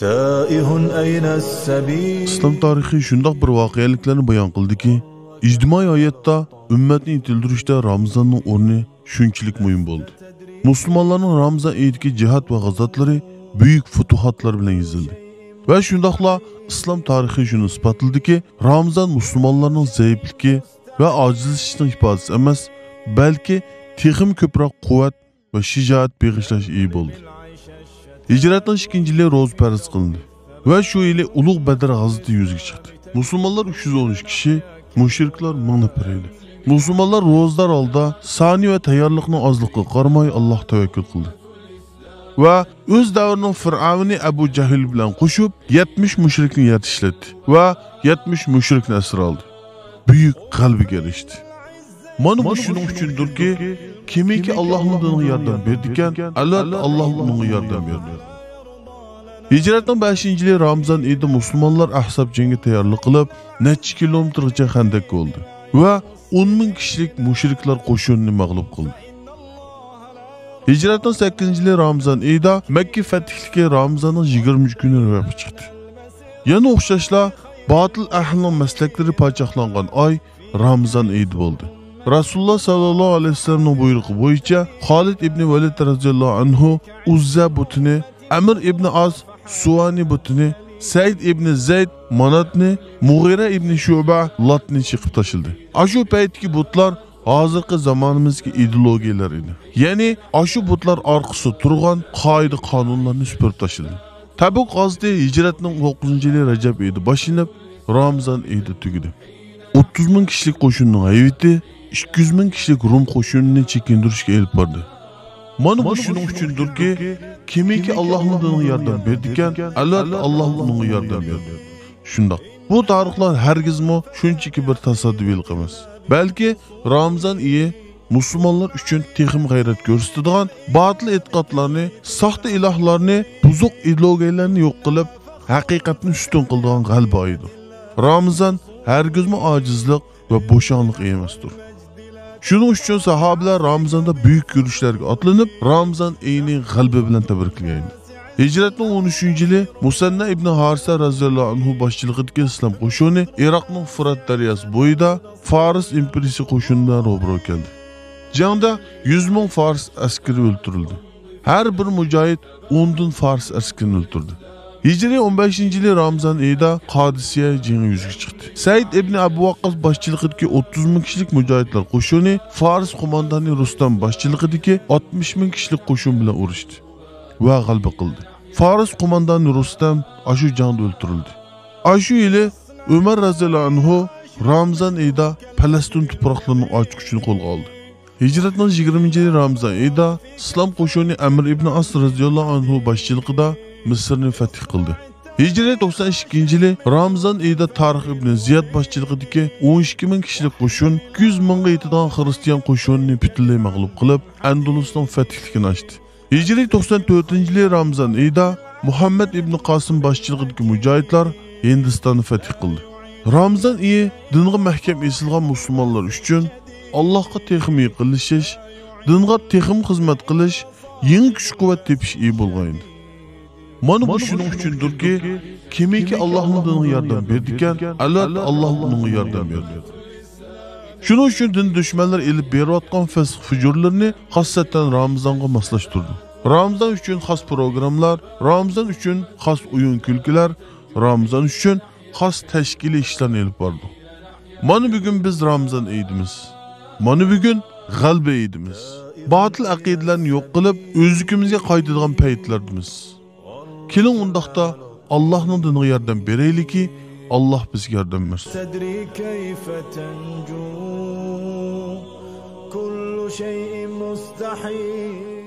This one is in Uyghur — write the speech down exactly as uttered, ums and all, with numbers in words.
تائه أين السبيل؟ ئىسلام تارىخى شۇنداق بىر ۋەقەلىكلەرنى بايان قىلدىكى، ئىجتىمائىي ھاياتتا ئۈممەتنى يېتىلدۈرۈشتە رامىزاننىڭ ئورنى شۇنچىلىك مۇھىم بولدى. مۇسۇلمانلارنىڭ رامىزان ئېيىدىكى جىھاد ۋە غازاتلىرى بۈيۈك پۇتۇھاتلار بىلەن يېزىلدى. ۋە شۇنداقلا ئىسلام تارىخى شۇنى ئىسپاتلىدىكى، رامىزان مۇسۇلمانلارنىڭ زەئىپلىكى ۋە ئاجىزلىشىشنىڭ ئىپادىسى ئەمەس، بەلكى تېخىمۇ كۆپرەك قۇۋۋەت ۋە شىجائەت بېغىشلاش ئېيى بولدى. ھىجرەتنىڭ ئىككىنچى يىلى روزا پەرز قىلىندى ۋە شۇ يىلى ئۇلۇغ بەدر غازىتى يۈزگە چىقتى. مۇسۇلمانلار ئۈچ يۈز ئون ئۈچ كىشى، مۇشرىكلار مىڭ نەپەر ئىدى. مۇسۇلمانلار روزىدار ھالدا سانىي ۋە تەييارلىقنىڭ ئازلىقىغا قارىماي ئاللاھقا تەۋەككۈل قىلدى. ۋە ئۆز دەۋرىنىڭ فىرئەۋنى ئەبۇ جەھىل بىلەن قوشۇپ، يەتمىش مۇشرىكنى يەر تاشلاتتى ۋە يەتمىش مۇشرىكنى ئەسىر ئالدى. بۈيۈك غەلىبىگە ئېرىشتى. مانا بۇ شۇنىڭ ئۈچۈندۇركى، كىمكى ئاللاھنىڭ دىنىغا ياردەم بېرىدىكەن، ئەلۋەتتە ئاللاھ ئۇنىڭغا ياردەم بېرىدۇ. ھىجرەتنىڭ بەشىنچى يىلى رامىزان ئېيىدا مۇسۇلمانلار ئەھزاب جەڭگى تەييارلىق قىلىپ، نەچچە كىلومېتىرغىچە خەندەك كولدى ۋە ئون مىڭ كىشىلىك مۇشرىكلار قوشۇنىنى مەغلۇپ قىلدى. ھىجرەتنىڭ سەككىزىنچى يىلى رامىزان ئېيىدا مەككە فەتھلىكى رامىزاننىڭ يىگىرمىنچى كۈنى روياپقا چىقتى. يەنە ئوخشاشلا، باتىل ئەھلىنىڭ مەسلەكلىرى پاچاقلانغان ئاي رامىزان ئېيىدا بولدى. رەسۇلۇللا ساللاللاھۇ ئەلەيھى ۋەسەللەمنىڭ بۇيرۇقى بويىچە خالىد ئىبنى ۋەلىد رەزىياللاھۇ ئەنھۇ ئۇززە بۇتىنى، ئەمر ئىبنى ئاس سۇۋانى بۇتىنى، سەئىد ئىبنى زەيد ماناتنى، مۇغىرە ئىبنى شۇبە لاتنى چېقىپ تاشلىدى. ئاشۇ پەيتتىكى بۇتلار ھازىرقى زامانىمىزدىكى ئىدېئولوگىيەلەر ئىدى. يەنى ئاشۇ بۇتلار ئارقىسىدا تۇرغان قائىدە-قانۇنلارنى سۈپۈرۈپ تاشلىدى. تەبۇك غازىتى ھىجرەتنىڭ توققۇزىنچى يىلى رەجەب ئېيىدا باشلىنىپ، رامىزان ئېيىدا تۈگىدى. ئوتتۇز مىڭ كىشىلىك قوشۇننىڭ ھەيۋىتى ئىككى يۈز مىڭ كىشىلىك رۇم قوشۇنىنى چېكىندۈرۈشكە ئېلىپ باردى. مانا بۇ شۇنىڭ ئۈچۈندۇركى، كىمكى ئاللاھنىڭ دىنىغا ياردەم بېرىدىكەن، ئەلۋەتتە ئاللاھ ئۇنىڭغا ياردەم بېرىدۇ. شۇنداق. بۇ تارىخلار ھەرگىزمۇ شۇنچىكى بىر تاسادىپىيلىق ئەمەس. بەلكى رامىزان ئېيى مۇسۇلمانلار ئۈچۈن تېخىمۇ غەيرەت كۆرسىتىدىغان، باتىل ئېتىقادلارنى، ساختا ئىلاھلارنى، بۇزۇق ئىدېئولوگىيەلەرنى يوق قىلىپ، ھەقىقەتنى ئۈستۈن قىلىدىغان غەلىبە ئايىدۇر. رامىزان ھەرگىزمۇ ئاجىزلىق ۋە بوشاڭلىق ئېيى ئەمەستۇر. شۇنىڭ ئۈچۈن ساھابىلەر رامىزاندا بۈيۈك يۈرۈشلەرگە ئاتلىنىپ، رامىزان ئېيىنى غەلىبە بىلەن تەبرىكلىگەن ئىدى. ھىجرەتنىڭ ئون ئۈچىنچى يىلى مۇسەننە ئىبنى ھارىسە رەزىياللاھۇ ئەنھۇ باشچىلىقىدىكى ئىسلام قوشۇنى ئىراقنىڭ فۇرات دەرياسى بويىدا فارس ئىمپېرىيىسى قوشۇنى بىلەن روبىرو كەلدى. جەڭدە يۈز مىڭ فارس ئەسكىرى ئۆلتۈرۈلدى. ھەر بىر مۇجاھىد ئوندىن فارس ئەسكىرىنى ئۆلتۈردى. ھىجرىي ئون بەشىنچى يىلى رامىزان ئېيىدا قادىسىيە جېڭى يۈزگە چىقتى. سەئىد ئىبنى ئەبۇ ۋەققاس باشچىلىقىدىكى ئوتتۇز مىڭ كىشىلىك مۇجاھىدلار قوشۇنى فارس قوماندانى رۇستەم باشچىلىقىدىكى ئاتمىش مىڭ كىشىلىك قوشۇن بىلەن ئۇرۇشتى ۋە غەلىبە قىلدى. فارس قوماندانى رۇستەم ئاشۇ جەڭدە ئۆلتۈرۈلدى. ئاشۇ يىلى ئۆمەر رەزىياللاھۇ ئەنھۇ رامىزان ئېيىدا پەلەستىن تۇپراقلىرىنىڭ ئاچقۇچىنى قولغا ئالدى. ھىجرەتنىڭ يىگىرمىنچى يىلى رامىزان ئېيىدا ئىسلام قوشۇنى ئەمر ئىبنى ئاس رەزىياللاھۇ ئەنھۇ باشچىلىقىدا مىسىرنى فەتھ قىلدى. ھىجرىي توقسان ئىككىنچى يىلى رامىزان ئېيىدا تارىخ ئىبنى زىياد باشچىلىقىدىكى ئون ئىككى مىڭ كىشىلىك قوشۇن ئىككى يۈز مىڭغا يېتىدىغان خىرىستىيان قوشۇنىنى پۈتۈنلەي مەغلۇپ قىلىپ، ئەندۇلۇسنىڭ فەتھلىكىنى ئاچتى. ھىجرىي توقسان تۆتىنچى يىلى رامىزان ئېيىدا مۇھەممەد ئىبنى قاسىم باشچىلىقىدىكى مۇجاھىدلار ھىندىستاننى فەتھ قىلدى. رامىزان ئېيى دىنغا مەھكەم ئېسىلغان مۇسۇلمانلار ئۈچۈن ئاللاھقا تېخىمۇ يېقىنلىشىش، دىنغا تېخىمۇ خىزمەت قىلىش، يېڭى كۈچ-قۇۋۋەت تېپىش ئېيى بولغان ئىدى. مانا بۇ شۇنىڭ ئۈچۈندۇركى، كىمكى ئاللاھنىڭ دىنىغا ياردەم بېرىدىكەن، ئەلۋەتتە ئاللاھ ئۇنىڭغا ياردەم بېرىدۇ. شۇنىڭ ئۈچۈن دىن دۈشمەنلىرى ئېلىپ بېرىۋاتقان فىسق-فۇجۇرلىرىنى خاسسەتەن رامىزانغا ماسلاشتۇردى. رامىزان ئۈچۈن خاس پروگراممىلار، رامىزان ئۈچۈن خاس ئويۇن-كۈلكىلەر، رامىزان ئۈچۈن خاس تەشكىلىي ئىشلارنى ئېلىپ باردى. مانا بۈگۈن بىز رامىزان ئېيىدىمىز. مانا بۈگۈن غەلىبە ئېيىدىمىز. باتىل ئەقىدىلەرنى يوق قىلىپ، ئۆزلۈكىمىزگە قايتىدىغان پەيتلەردىمىز. كېلىڭ ئۇنداقتا ئاللاھنىڭ دىنىغا ياردەم بېرەيلىكى، ئاللاھ بىزگە ياردەم بەرسۇن. صدري كيف تنجو؟ كل شيء مستحيل.